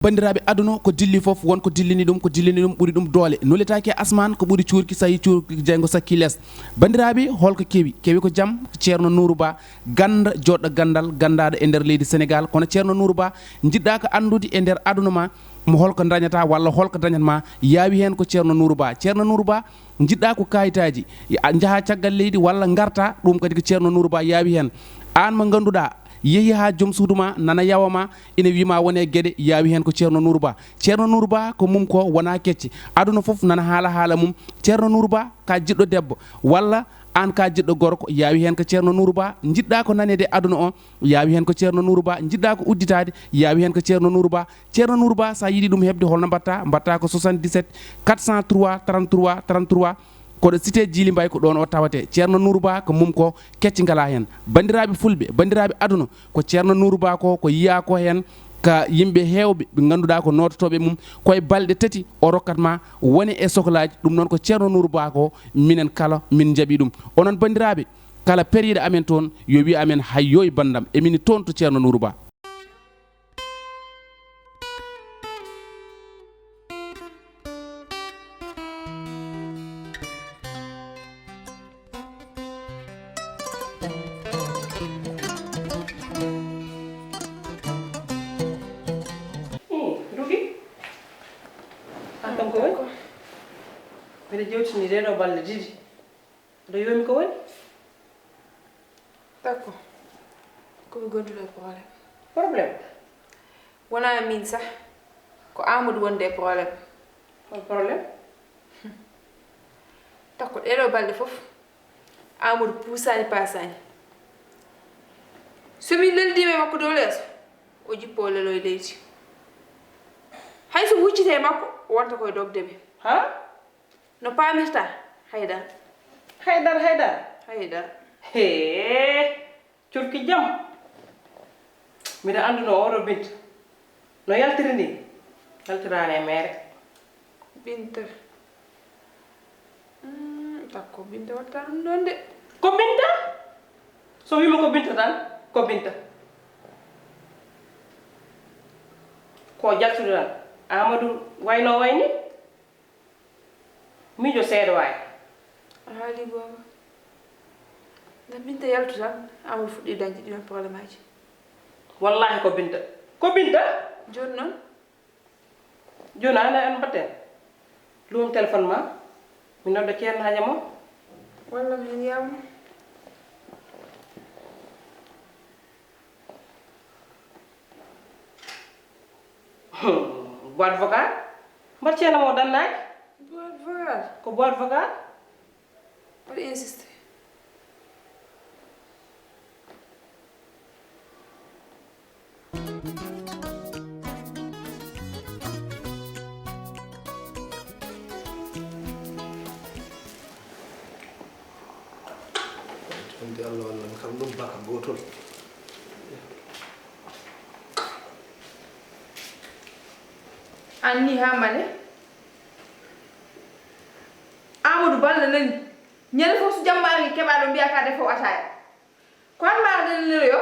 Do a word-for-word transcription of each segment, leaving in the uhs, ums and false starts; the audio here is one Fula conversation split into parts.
Banndiraaɓe, aduna ko dilli fof, won ko dillini ɗum, ko dillini ɗum ɓuri ɗum doole. Nuletaake e asmaan, ko ɓuri cuurki, so yii cuurki jeyngo sakki lees. Banndiraaɓe, holko kewi? Kewi ko jam, ko Ceerno Nuuru Ba, gannda, joɗɗo ganndal, ganndaaɗo e nder leydi Senegaal. Kono Ceerno Nuuru Ba, njiɗɗa ko anndude e nder aduna ma, mo holko dañata walla holko dañat ma, yaawi heen ko Ceerno Nuuru Ba. Ceerno Nuuru Ba, njiɗɗa ko kayitaaji, a njaha caggal leydi walla ngarta, ɗum kadi ko Ceerno Nuuru Ba yaawi heen. Aan mo ngannduɗaa, yehi haa joom suudu ma nana yawa ma, ina wii ma wone geɗe, yaawi heen ko Ceerno Nuuru Ba. Ceerno Nuuru Ba ko mum ko wona kecce. Aduna fof nana haala haala mum. Ceerno Nuuru Ba ka jiɗɗo debbo, walla aan ka jiɗɗo gorko, yaawi heen ko Ceerno Nuuru Ba. Njiɗɗa ko naneede aduna o, yaawi heen ko Ceerno Nuuru Ba. Njiɗɗa ko udditaade, yaawi heen ko Ceerno Nuuru Ba. Ceerno Nuuru Ba, so a yiɗi ɗum heɓde, holno mbaɗta? Mbaɗta ko soixante-dix-sept quatre cent trois trente-trois trente-trois. Koɗo cité Djily Mbaye, ko ɗoon o tawate. Ceerno Nuuru Ba ko mum ko kecci ngalaa heen. Banndiraaɓe fulɓe, banndiraaɓe aduna, ko Ceerno Nuuru Ba ko, ko yiyaa ko heen ka yimɓe heewɓe ɓe ngannduɗaa ko noototooɓe mum, koye balɗe tati o rokkat ma wone e soklaaji. Ɗum noon ko Ceerno Nuuru Ba ko, minen kala min njaɓi ɗum. Onon banndiraaɓe, kala periiɗo amen toon, yo wiy amen, "Hayyo e banndam, emin toon to Ceerno Nuuru Ba." Hmm, Rugi? An kam ko woni? Mbiɗa jewtini ɗee ɗoo balɗe ɗiɗi. Aɗa yoomi ko woni? Takko, ko mi gonduɗo e problème. Problème? Wonaa min sah, ko Amadou wonde e problème. Hol problème? Takko, ɗee ɗoo balɗe fof, Amadou puusaani paasaani. So min leldiima e makko dow leeso, o jippoo o leloo e leydi. Hay so mi huccitee e makko, o wonta ko e dogde mi. Ha? No paamirta, Haydara. Haydara, Haydara? Haydara. Hee, curki jam. Mbiɗa anndunoo oɗo Binta. No yaltiri ni? Yaltiraani e meere. Binta. Mm, takko Binta watta ɗum ɗoon de. Ko Binta? So wiima ko Binta tan, ko Binta. Ko jaltude tan. Amadou wayno wayni? Miijo seeɗa waay. A haali goonga. Nde Binta yaltu tan, Amadou fuɗɗi dañde ɗiɗon problème aji. Wallahi ko Binta. Ko Binta? Jooni noon? Jooni an an mbaɗten. Luum téléphone ma. Mi nodda ceernaajo mo. Walla mi yaw mo. Hmm, boîte vocale? Mbar ceerno mo dannaaki? Boîte vocale? Ko boîte vocale? Mbaɗa insisté. Andi Allah wallan kam ɗum baka gotol. Anni ha mane? Amadou Balla nani. Ñande fof so jamma ari keɓaɗo mbiya ka defowo ataya. Ko an mbaɗa nani yo?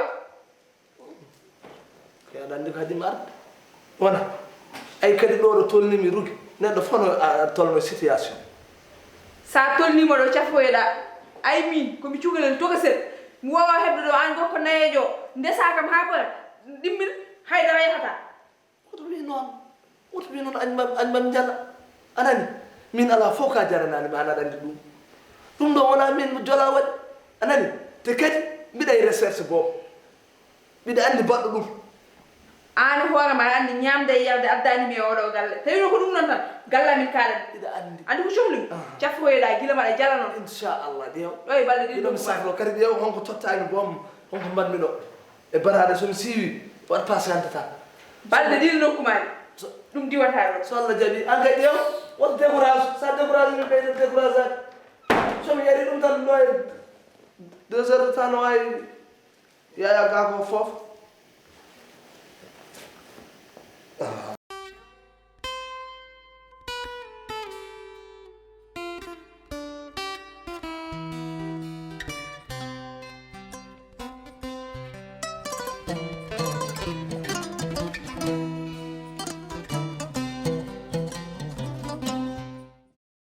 Ko aɗa anndi ko haɗi mi arde. Wona. Ay kadi ɗo ɗo tolnimi Rugi. Neɗɗo fof no a tolno situation. Sa tolnima ɗo cafoyoɗa. Ay min komi cukalel tokosel. Mi wawa hebde ɗo an gorko nayejo. Ndesa kam ha para. Ɗimmin haydara yahata. Woto wi noon. Woto wi noon añ mam añ mam njala. A nani? Min alaa fof ka jaranani mi an aɗa anndi ɗum. Ɗum ɗo wona min mi jola waɗi. A nani? Te kadi mbiɗa e recherche boobo. Mbiɗa anndi baɗɗo ɗum. Aan hoore ma aɗa anndi ñaamde e yarde addaani mi e oɗo galle. Tawi no ko ɗum noon tan, galle amin kaalani. Mbiɗa anndi. Anndi ko cohlumi? Cafroyoɗa gila mbaɗa jala noon. Inchallah ƴeew. Ɗo e balɗe ɗiɗi ɗum safro kadi ƴeew honko tottaani boom, honko mbaɗmi ɗo. E baraade so mi siiwi, waɗ patiente tan. Balɗe ɗiɗi nokku ma ɗi. So ɗum diwata ɗo. So Allah jaɓi, an kay ƴeew, won décourage, sa décourage mi ɓeyda décourage aade. So mi yari ɗum tan no e deux heures de temps no wawi yaya ga ko fof.